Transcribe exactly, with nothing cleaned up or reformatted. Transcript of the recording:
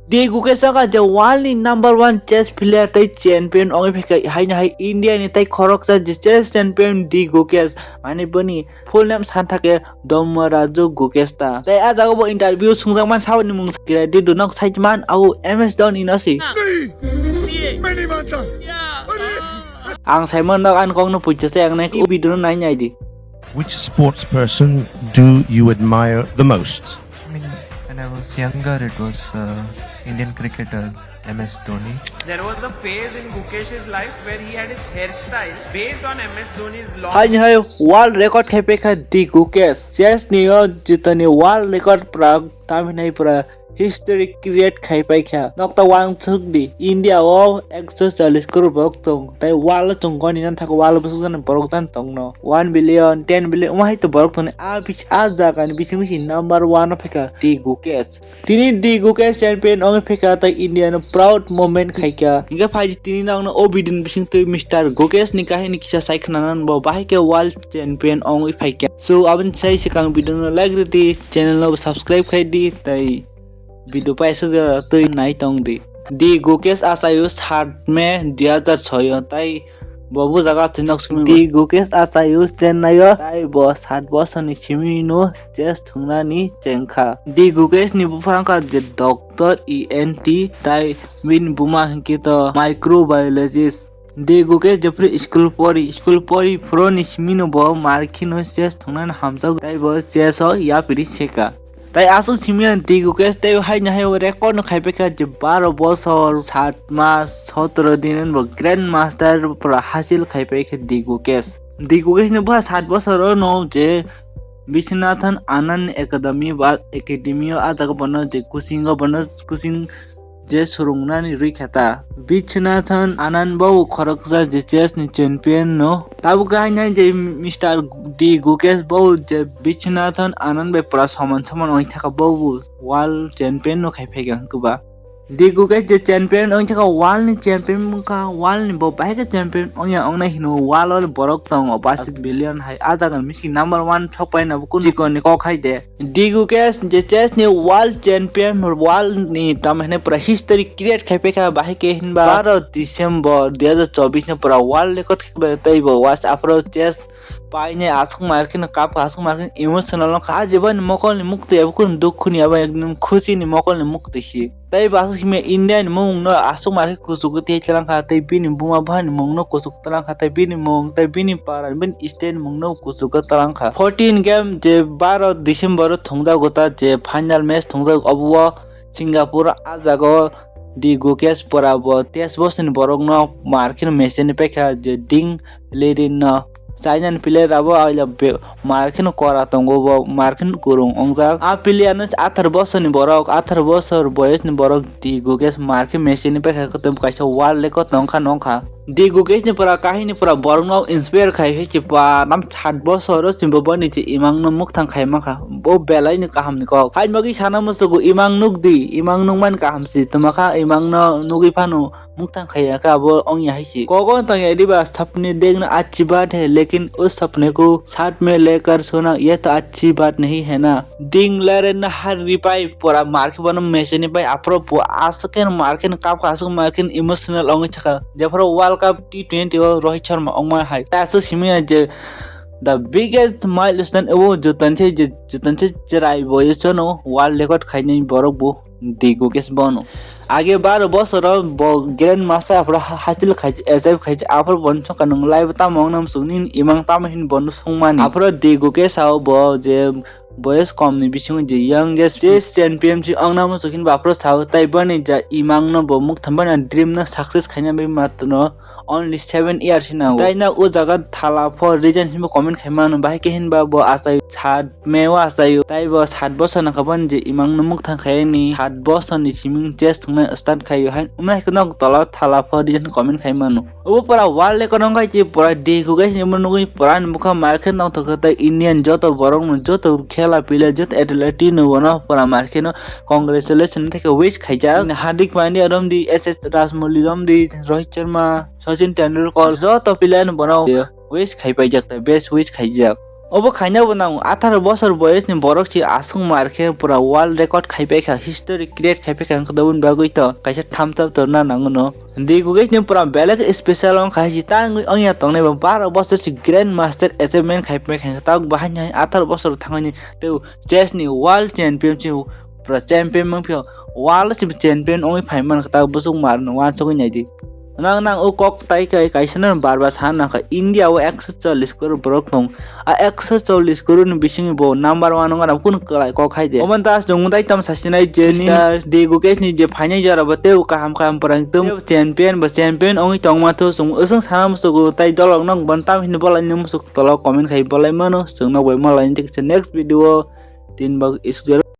D Gukesh wngkha je world ni number one chess player tei champion wngwi phaikha, haino hai India ni tei khoroksa je chess champion D Gukesh, mane boni full name santhake Dharmaraju Gukesh ta. Tei ah jaga bo interview sungjakmani saboni mung sakira di dunok saichman au M S Dhoni no si. Ang saimano ang kokno puisa se ang nai video no nai nai di. Which sports person do you admire the most? I mean, when I was younger, it was uh, Indian cricketer M S Dhoni. There was a phase in Gukesh's life where he had his hairstyle based on M S Dhoni's long. Haini hai world record khai pekha di Gukesh. Chess ni o jitani world record prak tamhinai pura history create khai paikha. Nokta wangsuk di India o ekso challis crore borok tong, tai world o chwng goni nan thaka world o bwswk jani borok dan tongno one billion, ten billion omo hai to borok tongni. A bis-, a jaga ni bising bising number one o phaikha di Gukesh. Tini di Gukesh champion wngwi phaikha tei India no proud moment khaikha. Hingkhe phai tini nokno o video ni bising twi Mister Gukesh ni kahini kisa sai khwnana bo bahai khe world champion wngwi phaikha. So aboni sai swkang video no like rwdi, channel no subscribe khai di tei video paisa jora twi nai tong di. Di Gukesh achaio sat May dui hazar soi o tai bo bujago achai nok simi. Di Gukesh achaio Chennai o tai bo sat bosor ni simi no chess thwngnani chengkha. Di Gukesh ni bupha wngkha je doctor E N T tai bini buma hinkhe to microbiologist. Di Gukesh jephru school pori, school pori phuru ni simi no bo markheno chess thwngnani hamjak tai bo chess o yapri seka. Tai aswk simi di Gukesh tei haino hai record no khai pekha je baro bosor, sat mas, sotro din bo Grand Master pura hasil khai pekha di Gukesh. Di Gukesh ni bwsa sat bosor o no je Viswanathan Anand Academy ba Academy o ah jaga bono je coaching o bono coaching je swrwngnani rwi kha ta. Viswanathan Anand bo khoroksa je chess ni champion no. Tabuk hai nai je Mister D Gukesh bo je Viswanathan Anand bai pura soman soman oi thaka bo world champion no khai phaikha hwnkhe ba. D Gukesh je champion oi thaka world ni champion wngkha, world ni bo bahai khe champion ongya ongnai hino world o borok tongo basi billion hai ah jaga ni bisi number one sok paina bo kunu chikon ni kok hai de. D Gukesh je chess ni world champion, world ni tamo hinwi pura history create khai paikha, bahai khe hinba baro December dui hazar chobbish ni pura world record khai bai tei bo was aphuru chess painai aswk mar kheno kap aswk mar kheno emotional wngkha. Ah jebani mokol ni muktwi abo kheno dukhu ni abo ekdom khusi ni mokol ni muktwi si. Tei bo aswk himya India ni mung no aswk mar khe kuchuk tei tlang kha tei bini buma bupha ni mung no kuchuk tlang kha tei bini mung tei bini para bini state ni mung no kuchuk tlang kha. Fourteen game je baro December o thwngjago ta je final match thwngjak obo o Singapore ah jaga o D Gukesh pura bo teis bosor ni borok no mar kheno match ni paikha je Ding Liren no. China ni player abo aila be-, mar kheno kora tongo, bo mar kheno kwrwng wngjak. A player no atharo bosor ni borok, atharo bosor boyos ni borok D Gukesh mar khe Messi ni bwkha kwtwm kaisa world record nongkha nongkha. D Gukesh ni pura kahini pura borok no inspire khai hai se pa nam sat bosor o chwng bo boni je imang no mukthang khai mankha. Bo belai ni kaham ni kok. Hai bagwi sana musugo imang nuk di, imang nuk man kaham si tuma kha imang no nugwi phano. Mukthang khaiya khe abo wngya hai se. Kogo wng tongya diba, sapne dekna achhi baat hai, lekin us sapne ko sath mein lekar sona, ye to achhi baat nahi hai na. Ding Liren na har ripai pura mar khe bono Messi ni pai aphuru bo aswk khe mar khe kap kha, aswk mar khe emotional wngwi thaka. Jephuru World Cup T twenty o Rohit Sharma wngma hai. Aswk simi ya je the biggest milestone abo jutan se je, jutan se cherai bo ye sono world record khainai borok bo. D Gukesh bono. Age baro bosoro bo Grand Master aphuru ha-, hasil khaiji, achieve khaiji, aphuru bono songkha nwng live tamo wngna muchung nini imang tamo hin bono songmani. Aphuru D Gukesh sao bo je boyos kom ni bisingo je youngest chess championship wngna muchung hin bo aphuru sao tai boni ja imang no bo muktham bani dream no success khaina bai matno only seven years hinwi nango. Tai no o jaga thala pho reason hinbo comment khai mano, bahai khe hinba bo achai sat May o achai o. Tai bo sat bosor nangkha boni je imang no mukthang khai ni sat bosor ni siming chess thwngna start khai o. Hai umai khe nok tola thala pho reason comment khai mano. Obo pura world record wngkha je pura D Gukesh ni nugwi pura ni bwkha mar khe nongthok khe tai Indian joto borok no joto khela pila joto athlete no bono pura mar khe no congratulation theke wish khaijak. Hardik Pandya romdi, S S Rajmouli romdi, Rohit Sharma, Sachin Tendulkar, joto player no bono wish khai paijak, ta best wish khaijak. Obo khaina bo nang atharo bosor boyos ni borok si aswk mar khe pura world record khaipai kha, history create khaipai kha, wngkha doboni bagwi to kaisa thumbs up torna nango no. Di Gugesh ni pura belek special wngkha hai si ta wngwi wngya tongnai bo baro bosor si grand master achievement khaipai kha, ta bahai ni atharo bosor thangwi ni tei chess ni world championship pura champion wngphi world champion wngwi phai man kha, ta bosong mar no wansugwi nai di. Nang nang o kok tai kai kaisa no bar bar san nang kha India o ekso chollis crore borok tong. A ekso chollis crore ni bisingo bo number one wngna kunu kwlai kok hai de. Oman das jong mutai tam sasinai je ni Mister D Gukesh ni je phainai jora bo tei kaham kaham pwrang tei champion bo champion wngwi tongma tho chwng usung sana musugo tai dolok nok ban tam hini bolai ni musuk tolo comment khai bolai mano chwng nok bai malai ni next video tin bag is